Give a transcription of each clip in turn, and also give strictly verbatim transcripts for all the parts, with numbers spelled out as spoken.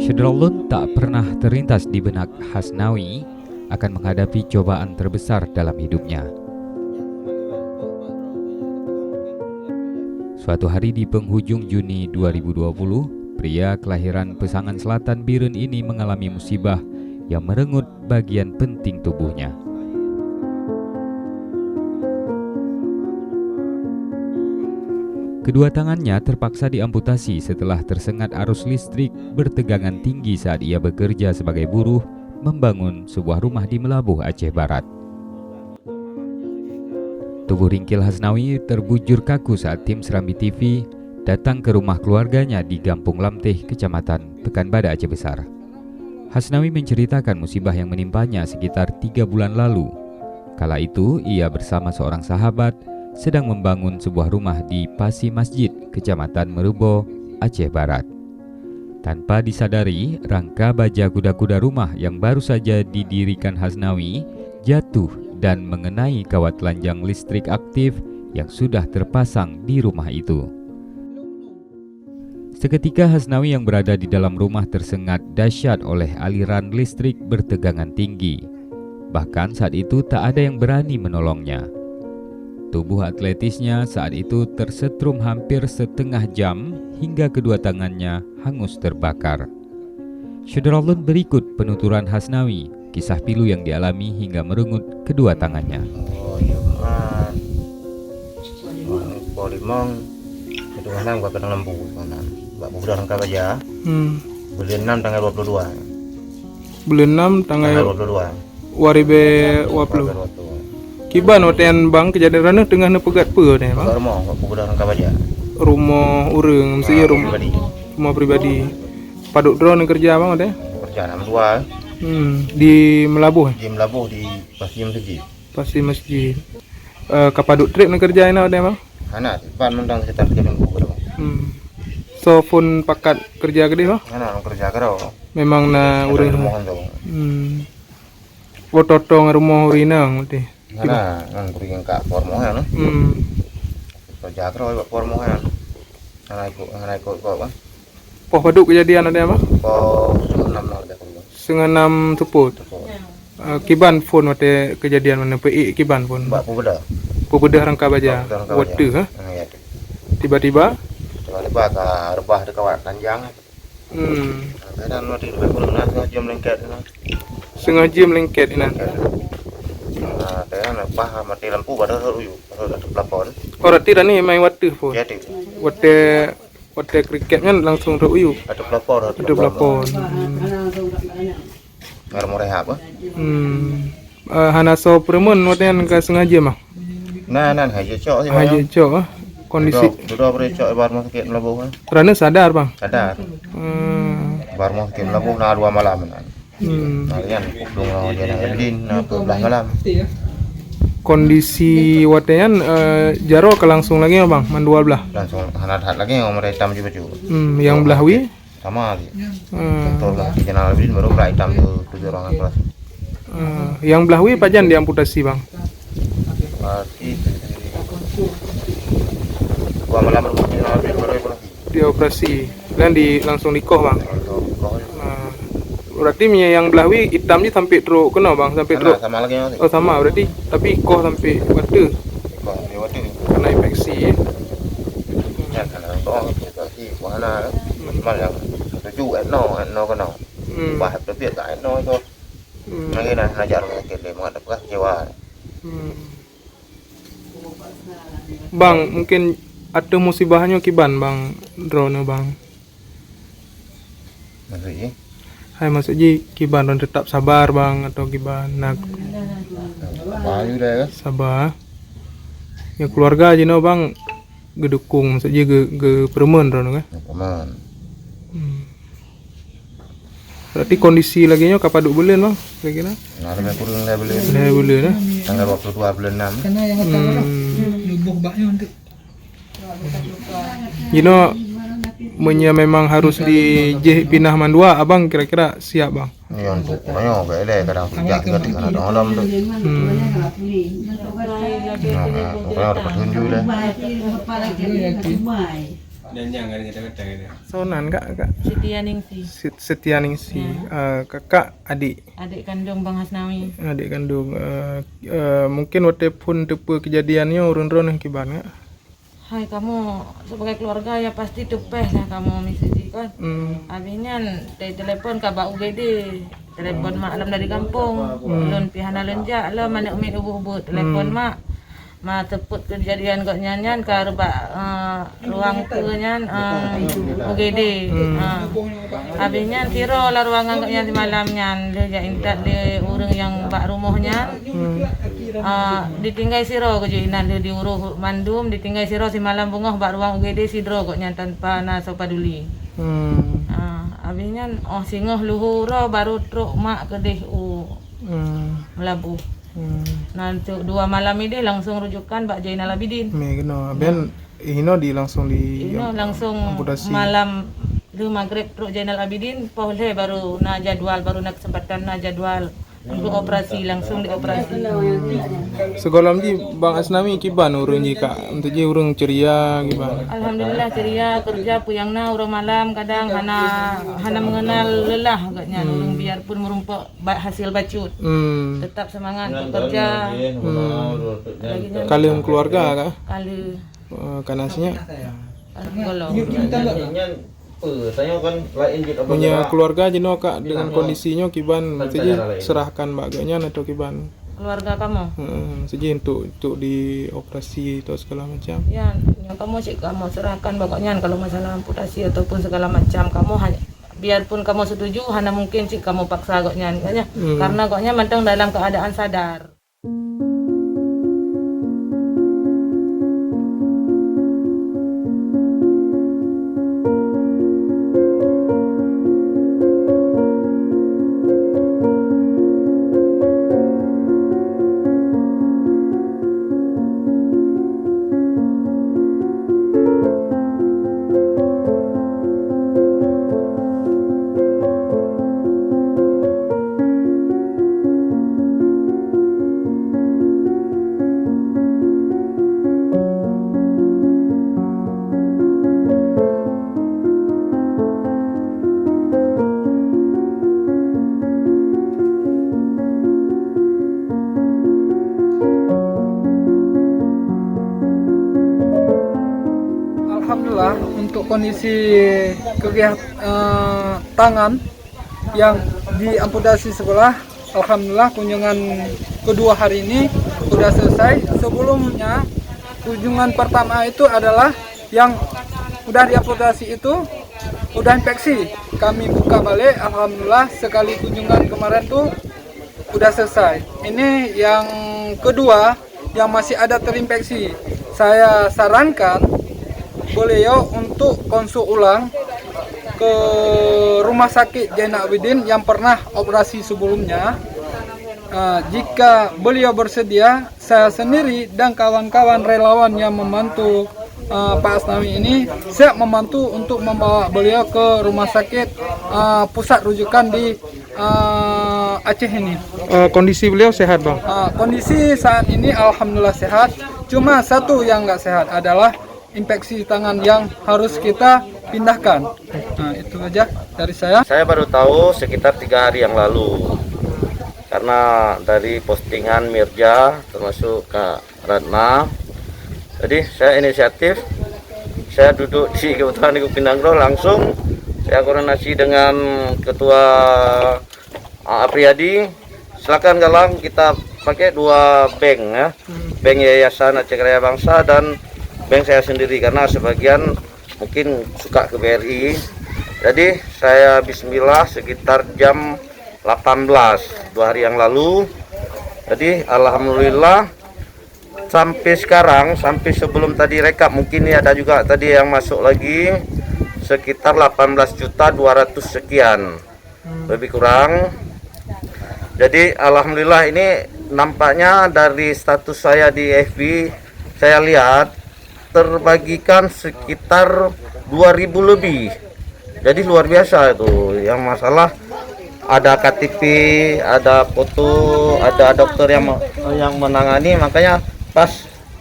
Syedara lôn, tak pernah terlintas di benak Hasnawi akan menghadapi cobaan terbesar dalam hidupnya. Suatu hari di penghujung Juni dua ribu dua puluh, pria kelahiran Pesangan Selatan Bireuen ini mengalami musibah yang merenggut bagian penting tubuhnya. Kedua tangannya terpaksa diamputasi setelah tersengat arus listrik bertegangan tinggi saat ia bekerja sebagai buruh membangun sebuah rumah di Meulaboh, Aceh Barat. Tubuh ringkil Hasnawi terbujur kaku saat tim Serambi T V datang ke rumah keluarganya di Gampong Lamteh, Kecamatan Pekanbadak, Aceh Besar. Hasnawi menceritakan musibah yang menimpanya sekitar tiga bulan lalu. Kala itu, ia bersama seorang sahabat sedang membangun sebuah rumah di Pasi Masjid, Kecamatan Meureuboh, Aceh Barat. Tanpa disadari, rangka baja kuda-kuda rumah yang baru saja didirikan Hasnawi jatuh dan mengenai kawat telanjang listrik aktif yang sudah terpasang di rumah itu. Seketika Hasnawi yang berada di dalam rumah tersengat dahsyat oleh aliran listrik bertegangan tinggi. Bahkan saat itu tak ada yang berani menolongnya. Tubuh atletisnya saat itu tersetrum hampir setengah jam hingga kedua tangannya hangus terbakar. Syedara lôn, berikut penuturan Hasnawi, kisah pilu yang dialami hingga merenggut kedua tangannya. Oh, iya, man. Poh limong, itu malam gua kena lembu, mana? Bak budak rangka baja. Hmm. Bulan enam tanggal dua puluh dua. Bulan enam tanggal dua puluh dua. Dua ribu dua puluh. Kiban watèe nyan bang, kejadian droeneuh teungoh neupeugöt peue watèe nyan bang? Peugöt rumoh, budak rangka baja. Rumoh ureueng, mesti rumoh pribadi. Rumoh pribadi. Padub droeneuh keureuja bang watèe nyan? Keureuja na dua. Hmm, di Meulaboh? Di Meulaboh, di Pasi Masjid. Pasi Masjid. Eh, ka padub trép neukeureuja inan watèe nyan bang? Hana, ban mantong sekitar tiga minggu keudroe. Hmm. Soe phôn pakat keureuja keudéh bang? Hana, keureuja keudroe. Memang na ureueng. Rumoh tu. Hmm. Oh, toto ngon rumoh ureueng inong watèe. Hana, ngon ureueng nyang ka po rumoh nyan. Hmm. Keureuja keudroe bak po rumoh nyan. Hana ikot, hana ikot-ikot bang. Poh padub kejadian watèe nyan bang? Poh seungoh nam na watèe nyan. Seungoh nam seupôt. Seupôt. Eh, kiban phôn watèe kejadian nyan, peuék kiban phôn? Bak peubeudoh. Peubeudoh rangka baja. Peubeudoh rangka baja. Watèe, ha? Ah, ya, tu. Tiba-tiba? Tiba-tiba ka reubah di kawat telanjang. Hmm. Kadang watèe leubeh kureueng na seungoh jeuem lengket na. Seungoh jeuem lengket inan. Nah, kadang lepas mati lampu baru rhot u yup, baru rhot ateueh plafon. Oh, berarti tadi main watèe phôn? Ya, tu. Watèe, watèe kriket nyan langsung rhot u yup? Ateueh plafon, ateueh plafon. Ateueh plafon. Hmm. Ngon rumoh rehab, eh. Hmm. Eh, hana soe peureumeun watèe nyan ka seungaja mah? Nah, nah, hana cok sih, hana cok, eh. Kondisi. Dudoe, dudoe bri cok bak rumoh sakét Meulaboh, eh. Droeneuh sadar, bang? Sadar. Hmm. Bak rumoh sakét Meulaboh na dua malam, nah. Hmm. Nah, nyan, dua malam je na Abidin, na dua belas malam. Kondisi watèe nyan, eh, jaroe ka langsung lagèe nyoe, bang, mandua blah? Langsung hana that lagèe nyoe, mereka hitam je baju. Hmm, nyang blah wie? Sama lagi. Hmm. Doktor meusti Jenal Abidin baru pula hitam tu tujuh orang operasi. Hmm. Nyang blah wie pajan diamputasi, bang? Berarti dua malam rumah Jenal Abidin baru operasi. Dioperasi. Dan di, langsung dikoh, bang? Langsung dikoh. Hmm. Berarti meunyoe nyang blah wie hitam je sampai trok keunoe, bang? Sampai trok? Sama lagi, Mas. Oh, sama berarti. Tapi koh sampai watèe? Koh sampai watèe. Kena infeksi, ya? Ya, kena koh, infeksi. Wah, na, eh. Cuman nyang setuju, eh, no, eh, no keunoe. Hmm. Bah, teubiet tak, eh, no, itu. Hmm. Lagi na, na jak rumah sakit lé, mangat peugah kecewa. Hmm. Bang, mungkin ateueh musibah nyoe kiban, bang, droeneuh, bang? Maksud jih? Hai, maksud jih, kiban droeneuh tetap sabar, bang, atau kiban? Nah. Sabar ju deh, kan? Sabar. Ya, keluarga jinoe, bang, geudukung, maksud jih geu-, geupeureumeun droeneuh, kan? Geupeureumeun. Hmm. Berarti kondisi lagèe nyoe ka padub buleuen, bang, kira-kira? Nah, lebih kurang lhèe buleuen. Lhèe buleuen, eh? Tanggal dua puluh dua bulan enam. Hmm. Jinoe, meunyoe memang harus dijih pinah mandua, abang kira-kira siap, bang? Ya, untuk nyoe, gak eleh, kadang kerja, kerja, kadang malam tu. Hmm. Nah, nah, pokoknya udah petunjuk lah. Dan jangan kata-kata gitu. Sonan kak, kak. Setia Ningsi. Set-, Setia Ningsi. Ya. Eh, kakak adik. Adik kandung Bang Hasnawi. Adik kandung. Eh, eh, mungkin watèe phôn teupeu keujadian nyoe ureueng droeneuh kiban kak? Hai kamoe sebagai keluarga ya pasti teupeh lah kamoe misi jih kan. Hmm. Habis nyan dari telepon ka bak U G D. Telepon mak lom dari gampông. Hmm. Lôn pih hana lôn jak lom aneuk miet ubeuet-ubeuet. Telepon mak. Ma teupeu keujadian gobnyan nyan ka reubak, eh, ruang keue nyan, eh, U G D. Hmm. Ha. Habis nyan sidroe lam ruangan gobnyan simalam nyan lheueh jak intat lé ureueng nyang bak rumoh nyan. Hmm. Ah, ditinggai sidroe keujeuh inan lheueh diuroh mandum, ditinggai sidroe simalam beungoh bak ruang U G D sidroe gobnyan tanpa na soe paduli. Hmm. Ah, habis nyan oh singoh luhur baru trok mak keudeh u Hmm. Meulaboh. Hmm. Nah, untuk dua malam ideh langsung rujukan bak Jainal Abidin. Mé keunoe. Ya. Ben inoe di langsung di Inoe langsung amputasi. Malam lheueh maghrib trok Jainal Abidin, poh lhèe baru na jadwal, baru na kesempatan na jadwal untuk operasi, langsung dioperasi. Sigohlom jih Bang Asnawi kiban ureueng jih kak, untuk jih ureueng ceria kiban. Alhamdulillah ceria, kerja puyang na uroe malam, kadang hana, hana mengenal lelah agaknya. Hmm. Ureueng biarpun merumpok ba-, hasil bacut. Hmm. Tetap semangat bekerja. Hmm. Lagi nyan. Ka lheueh keluarga kak? Ka lheueh. Eh, ka na sinyak? Golom. Meunyoe keluarga jinoe kak dengan kondisi nyoe kiban, mesti jih serahkan bak gobnyan atau kiban? Keluarga kamoe? Heeh, mesti jih untuk, untuk dioperasi atau segala macam. Ya, nyoe kamoe cit kamoe serahkan bak gobnyan kalau masalah amputasi ataupun segala macam kamoe hanya, biarpun kamoe setuju, hana mungkin cit kamoe paksa gobnyan, kan, ya? Hmm. Karena gobnyan mantong dalam keadaan sadar. Alhamdulillah, untuk kondisi kegiat, eh, tangan yang diamputasi sebelah, alhamdulillah, kunjungan kedua hari ini sudah selesai. Sebelumnya, kunjungan pertama itu adalah yang udah diamputasi itu udah infeksi. Kami buka balik, alhamdulillah, sekali kunjungan kemarin tuh udah selesai. Ini yang kedua yang masih ada terinfeksi. Saya sarankan beliau untuk konsul ulang ke Rumah Sakit Zainal Abidin yang pernah operasi sebelumnya. Ah, jika beliau bersedia, saya sendiri dan kawan-kawan relawan yang membantu, eh, Pak Asnawi ini siap membantu untuk membawa beliau ke rumah sakit, eh, pusat rujukan di, eh, Aceh ini. Eh, kondisi beliau sehat, Bang? Eh, kondisi saat ini alhamdulillah sehat. Cuma satu yang nggak sehat adalah infeksi tangan yang harus kita pindahkan. Nah, itu aja dari saya. Saya baru tahu sekitar tiga hari yang lalu. Karena dari postingan Mirja, termasuk Kak Ratna. Jadi, saya inisiatif, saya duduk di, kebetulan di Kupinang Groh, langsung saya koordinasi dengan Ketua, ah, Apriyadi. Silakan galang, kita pakai dua bank, ya. Hmm. Bank Yayasan Aceh Karya Bangsa dan bank saya sendiri, karena sebagian mungkin suka ke B R I. Jadi, saya bismillah sekitar jam delapan belas, dua hari yang lalu. Jadi, alhamdulillah, sampai sekarang, sampai sebelum tadi rekap, mungkin ini ada juga tadi yang masuk lagi, sekitar delapan belas juta dua ratus sekian, lebih kurang. Jadi, alhamdulillah, ini nampaknya dari status saya di F B, saya lihat terbagikan sekitar dua ribu lebih. Jadi, luar biasa itu. Yang masalah ada K T P, ada foto, ada dokter yang me-, yang menangani, makanya pas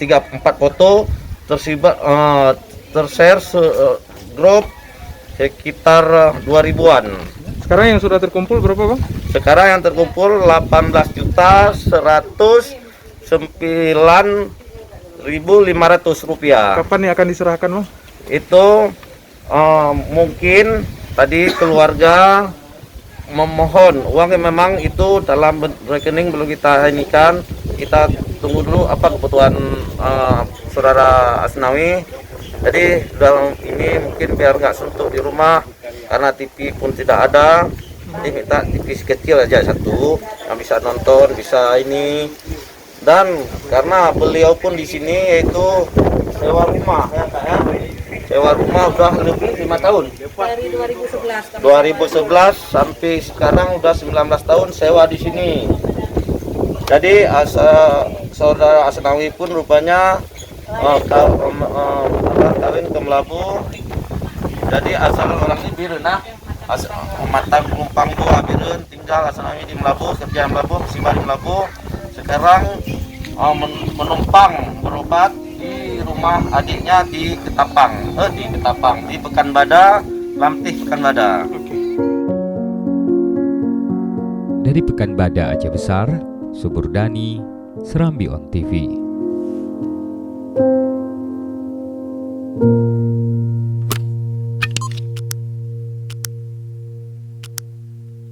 tiga empat foto tersebar, eh, tershare se-, eh, grup sekitar dua ribuan. Sekarang yang sudah terkumpul berapa, Bang? Sekarang yang terkumpul delapan belas juta seratus sembilan ribu lima ratus rupiah. Kapan yang akan diserahkan, Bang? Itu, eh, mungkin tadi keluarga memohon uang yang memang itu dalam ben-, rekening belum kita inikan. Kita tunggu dulu apa kebutuhan, eh, saudara Asnawi. Jadi dalam ini mungkin biar nggak suntuk di rumah karena T V pun tidak ada. Jadi minta T V sekecil aja satu yang bisa nonton, bisa ini. Dan karena beliau pun di sini yaitu sewa rumah, ya, Kak, ya. Sewa rumah udah lebih lima tahun. Dari dua ribu sebelas. Dua ribu sebelas sampai sekarang udah sembilan belas tahun sewa di sini. Jadi asa, saudara Asnawi pun rupanya, eh, ka-, em, em, apa, kawin ke Melabu. Jadi asal orang ini Bireuen nah. As-, mata geulumpang dua Bireuen. Tinggal Asnawi di Melabu, kerja Melabu, musibah di Melabu. Sekarang, ah, men-, menumpang berobat di rumah adiknya di Ketapang, eh, di Ketapang, di Pekanbadak, Lamteh Pekanbadak. Oke. Dari Pekanbadak Aceh Besar, Subur Dani, Serambi On T V.